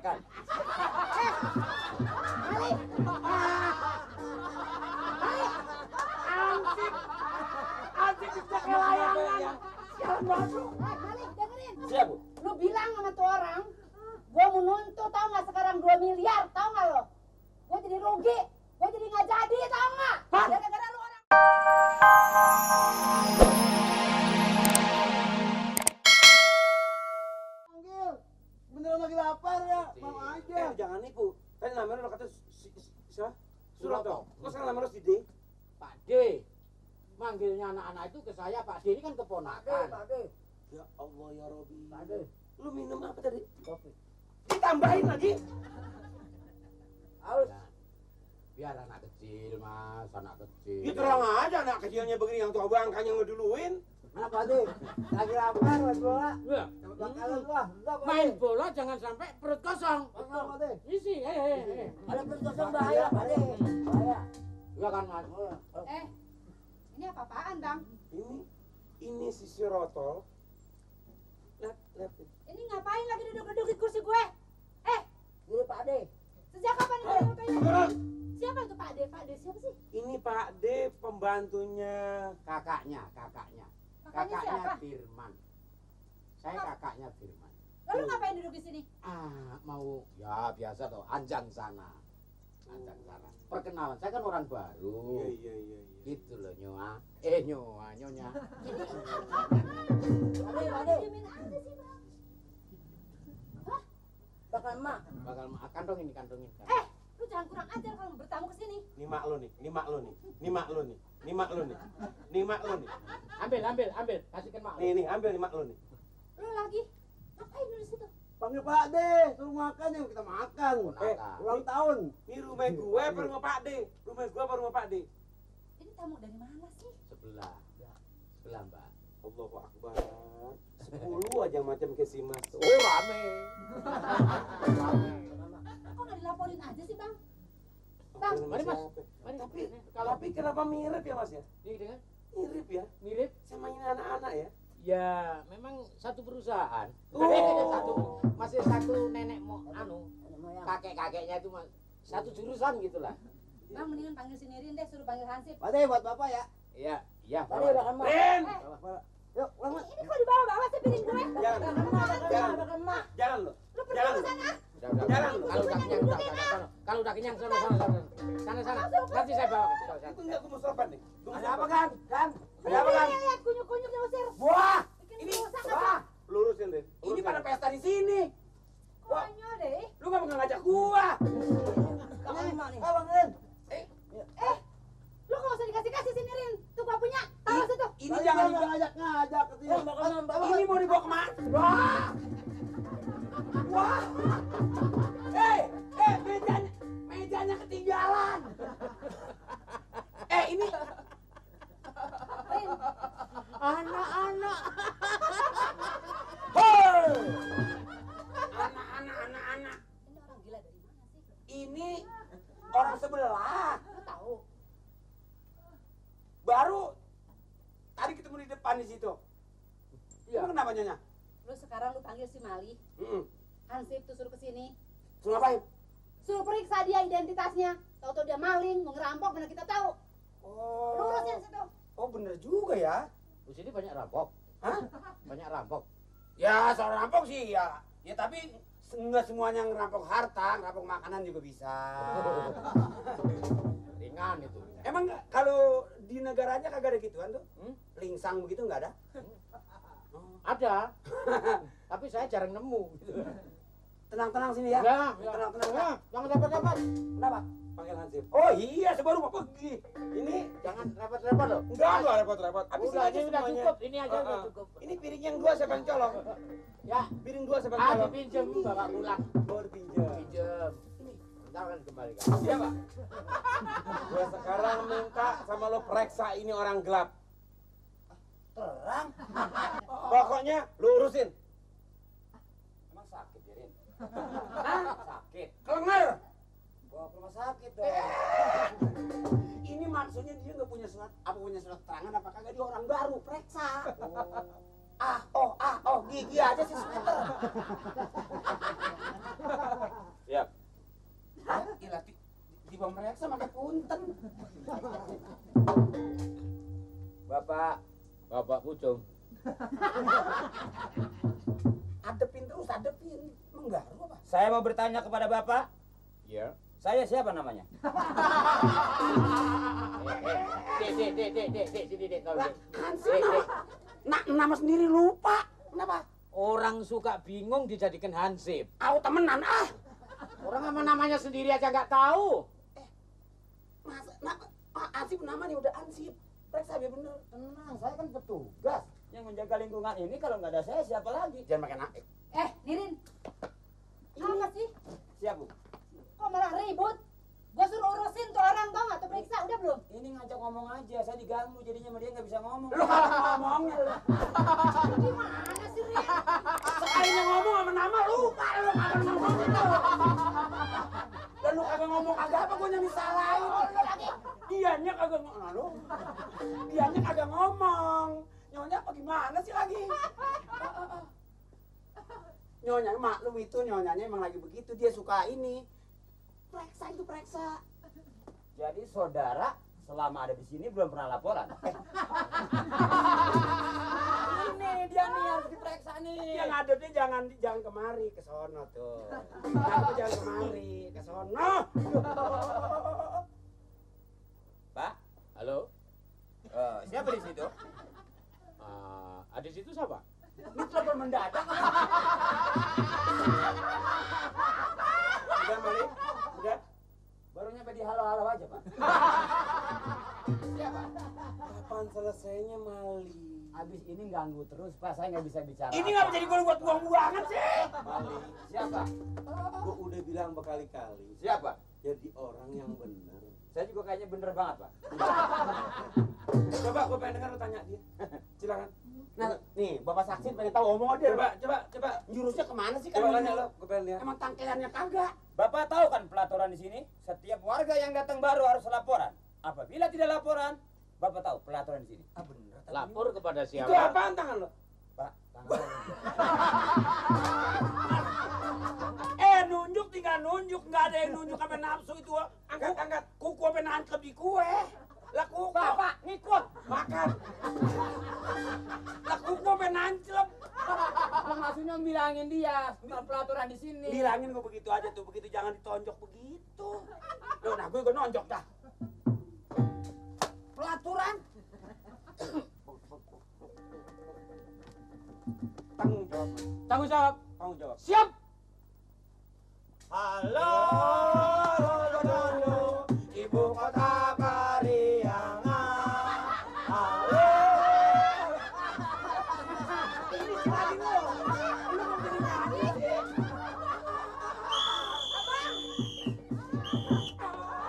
makan. Balik. Anjing bisa kelayangan. Sekarang baru. Balik, dengerin. Siap, Bu. Lu bilang sama tuh orang, gua mau nuntut tau nggak sekarang 2 miliar, tau nggak lo? Gua jadi rugi, gua jadi nggak jadi, tau nggak? Gara-gara lu orang. Panggil, beneran lagi lapar ya, mau aja. Jangan nipu. Tadi namanya lo kata siapa? Suroto. Kok sekarang namanya lo si D? Pak D. Manggilnya anak-anak itu ke saya, Pak D ini kan keponakan. Pak D. Ya Allah ya Robi. Pak D. Lu minum apa tadi? Kopi. Ditambahin lagi. Haus. Ya, biar anak kecil, Mas, anak kecil. Ya terang aja anak kecilnya begini yang tua bangkanya ngeduluin. Mana Pak D? Lagi lapar, main bola. Ya. Bakalan gua. Enggak, Pak D. Main bola jangan sampai perut kosong. Kosong, Pak D. Isi, Ada perut kosong bahaya, Pak D. Bahaya. Ya kan, Mas. Ini apa-apaan, Bang? Ini si Suroto. Lihat. Ini ngapain lagi duduk-duduk di kursi gue? Ini Pak D. Sejak kapan ini ngapain? Siapa itu Pak D? Pak D siapa sih? Ini Pak D pembantunya. Kakaknya. Kakaknya Kakaknya siapa? Firman. Saya kakaknya Firman. Lalu ngapain duduk di sini? Mau ya biasa toh, anjang sana. Perkenalan, saya kan orang baru. Iya. Gitu loh, nyonya. Nyonya. Pak D. Diemin aja sih, Bang. Bakal emak. Bakal kantongin. Lu jangan kurang ajar kalau bertamu ke sini. Ini mak lo nih. Ambil. Kasihkan mak. Nih, ambil nih mak lo nih. Lu lagi ngapain lu di situ? Panggil Pak D. Suruh makan yang kita makan. Ulang tahun. Ini rumah gue apa rumah Pak D? Ini tamu dari mana sih? Sebelah, Mbak. Allahu Akbar. 10 aja macam ke si Mas. Oh, rame. Kok nggak dilaporin aja sih, Bang? Bang, Mari, Mas. Tapi kenapa mirip ya Mas ya? Ini dengan Mirip ya? mirip. Sama ini anak-anak ya? Ya, memang satu perusahaan. Oh. Masih satu nenek kakek-kakeknya itu satu jurusan gitulah. Bang, mendingan panggil si Nirin deh, suruh panggil Hansip. Pak D buat Bapak ya. Iya. Pak D bakal emak. Ren! Yuk, ulang Mak. Ini kok dibawa-bawa sih piring gue? Bakal emak. Jalan lo. Lu pergi Jalan ke lo. sana. Udah. Jalan. Kalau udah kenyang sana. Sana. Nanti saya bawa ke sana. Itu enggak kemusopan nih. Ada apa kan? Ada apa Ini kan? lihat kunyuk-kunyuk diusir. Wah, Bikin ini rusak wah. apa? Lurusin deh. Ini pada pesta di sini. Konyol deh. Lu enggak mau ngajak gua. Bakal emak nih. Bang Ren. Lu nggak usah dikasih si Nirin. Tuh gua punya. Taruh situ. Ini jangan ngajak ke sini. Ini mau dibawa kemana? Wah. Mejanya ketinggalan. Ini Rin, Anak-anak. Hei! Anak-anak. ini orang gila dari mana sih? Ini orang sebelah. Lu tahu? Baru tadi ketemu di depan di situ. Iya. Emang kenapa nyonya? Lu sekarang lu panggil si Mali. Hansip tuh suruh kesini. Suruh ngapain? Suruh periksa dia identitasnya. Tahu-tahu dia maling, mau ngerampok, mana kita tahu. Lu urusin situ. Oh bener juga ya. Di sini banyak rampok. Hah? Banyak rampok. Ya soal rampok sih ya. Ya tapi enggak semuanya ngerampok harta, ngerampok makanan juga bisa. Ringan itu. Emang kalau di negaranya kagak ada gituan tuh? Lingsang begitu nggak ada? Ada. Tapi saya jarang nemu gitu. Tenang-tenang sini ya. Tenang-tenang. Ya, jangan dapat-dapat. Kenapa? Panggil Hansip. Oh iya, sebaru mau pergi. Ini Jangan repot-repot loh. enggak repot-repot. Habisin Udah, aja ini udah semuanya. cukup. Ini aja udah cukup. Ini piring yang 2 siapa yang colong? Ya, Piring 2 siapa yang colong? dipinjem bapak pulang. Baru pinjam. Pinjem. Ntar kan kembalikan. Iya, Pak. Gue sekarang minta sama lo periksa ini orang gelap. Terang. Pokoknya lo urusin. Emang sakit, Rin? Sakit. Kelengar. Bawa ke rumah sakit dong. Ini maksudnya dia nggak punya surat, punya surat keterangan apa kagak dia orang baru, periksa. Gigi aja sih sebentar. Bapak Pucung. Adepin terus, adepin. Menggaru apa? Saya mau bertanya kepada Bapak. Ya. Saya siapa namanya? Dek, tahu Lah, dek. Hansip. Nama sendiri lupa. Kenapa? Orang suka bingung dijadikan hansip. Aku temenan ah. Orang sama namanya sendiri aja nggak tahu. Masa Hansip namanya udah Hansip. Periksa biar bener. Tenang, saya kan petugas yang menjaga lingkungan ini. Kalau nggak ada saya, siapa lagi? Jangan makan naik. Nirin. Apa sih? Siap, Bu. Kok malah ribut? Gua suruh urusin tuh orang, tau nggak? Tuh periksa, udah belum? Ini ngajak ngomong aja, saya diganggu jadinya sama dia nggak bisa ngomong. Lu kalau ngomongnya lu. Gimana sih, Rin? Sekalinya ngomong sama nama lupa lu kagak ngomong itu. Dan lu kagak ngomong kagak apa gua yang disalahin. Lu lagi. Dianya kagak ngomong. Lu. Dianya kagak ngomong. Nyonya apa gimana sih lagi? Nyonya maklum itu nyonyanya emang lagi begitu, dia suka ini. Periksa itu periksa. Jadi saudara selama ada di sini belum pernah laporan. Ini dia nih harus diperiksa nih. Yang ngadepnya jangan kemari, ke sono tuh. Ngadepnya jangan kemari, ke sono. Pak, Halo. siapa di situ? Ada situ siapa? Ini telepon mendadak. Udah, Mali? Udah? Baru nyampe di halo-halo aja, Pak. Siapa? Kapan selesainya Mali? Habis ini ganggu terus, Pak. Saya nggak bisa bicara. Ini nggak jadi gue buat buang-buangan sih. Mali, Siapa? gua udah bilang berkali-kali. Siapa? Jadi orang yang benar. Saya juga kayaknya bener banget, Pak. Coba gue pengen dengar lu tanya dia. Silakan. Nah, nih Bapak saksi pengen tahu omong dia. Coba. Jurusnya kemana sih Coba kan? tanya lo, gua pengen lihat. Emang tangkelannya kagak. Bapak tahu kan pelaturan di sini? Setiap warga yang datang baru harus laporan. Apabila tidak laporan, Bapak tahu pelaturan di sini. Ah bener. Lapor kepada siapa? Itu apaan tangan lo? Pak, tangan Nunjuk tinggal nunjuk, nggak ada yang nunjuk apa nafsu itu. Angkat, kuku apa nangkep di kue. Lah kuku. Bapak, ngikut. Makan. Lah kuku apa nanclep. Maksudnya bilangin dia pelaturan di sini. Bilangin gue begitu aja tuh, begitu jangan ditonjok begitu. Loh, nah gue nonjok dah. Pelaturan. Tanggung jawab. Tanggung jawab. Tanggung jawab. Siap. Halo, ibu kota Pariangan. Halo. Ini lagi lo. Lu mau jadi nyanyi sih?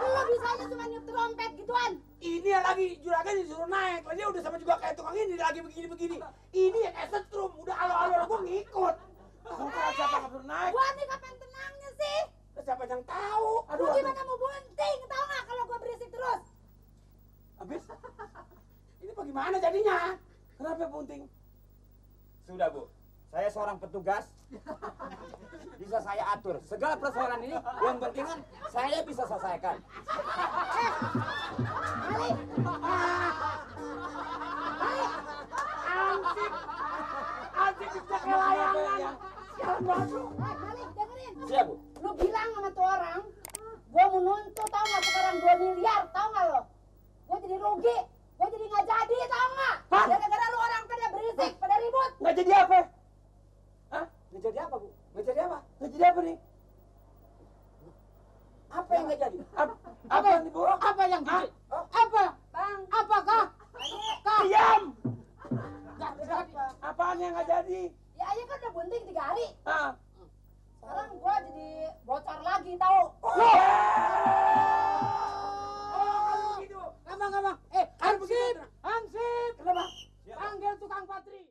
Lu bisanya cuma niup trompet gituan. Ini yang lagi juragan disuruh naik. Lah dia udah sama juga kayak tukang ini lagi begini-begini. Ini yang setrum udah alo-alo gue ngikut. Bukan siapa nggak perlu naik. Gua nih kapan tenangnya sih? Siapa yang tahu? Lu gimana mau bunting, tau nggak kalau gua berisik terus? Habis. Ini bagaimana jadinya? Kenapa bunting? Sudah, Bu. Saya seorang petugas. Bisa saya atur. Segala persoalan ini yang penting kan saya bisa selesaikan. Mali. Ansip bisa kelayangan. Sialan banget lu. Mali, dengerin. Siap, Bu. Lu bilang sama tuh orang, gua mau nuntut tau nggak sekarang 2 miliar, tau nggak lo? Gua jadi rugi, gua jadi nggak jadi, tau nggak? Hah? Gara-gara lu orang pada berisik, pada ribut. Nggak jadi apa? Hah? Nggak jadi apa, Bu? Nggak jadi apa? Nggak jadi apa nih? Apa yang nggak jadi? Apa nih, Bu? Apa yang Hah? jadi? Apa? Bang, Apakah? Diam! nggak jadi. Apaan yang nggak jadi? Ya aja kan udah bunting 3 hari. Hah? Sekarang gua jadi bocor lagi, tau? Gitu. Ngomong. Hansip! Hansip. Kenapa? Panggil tukang patri.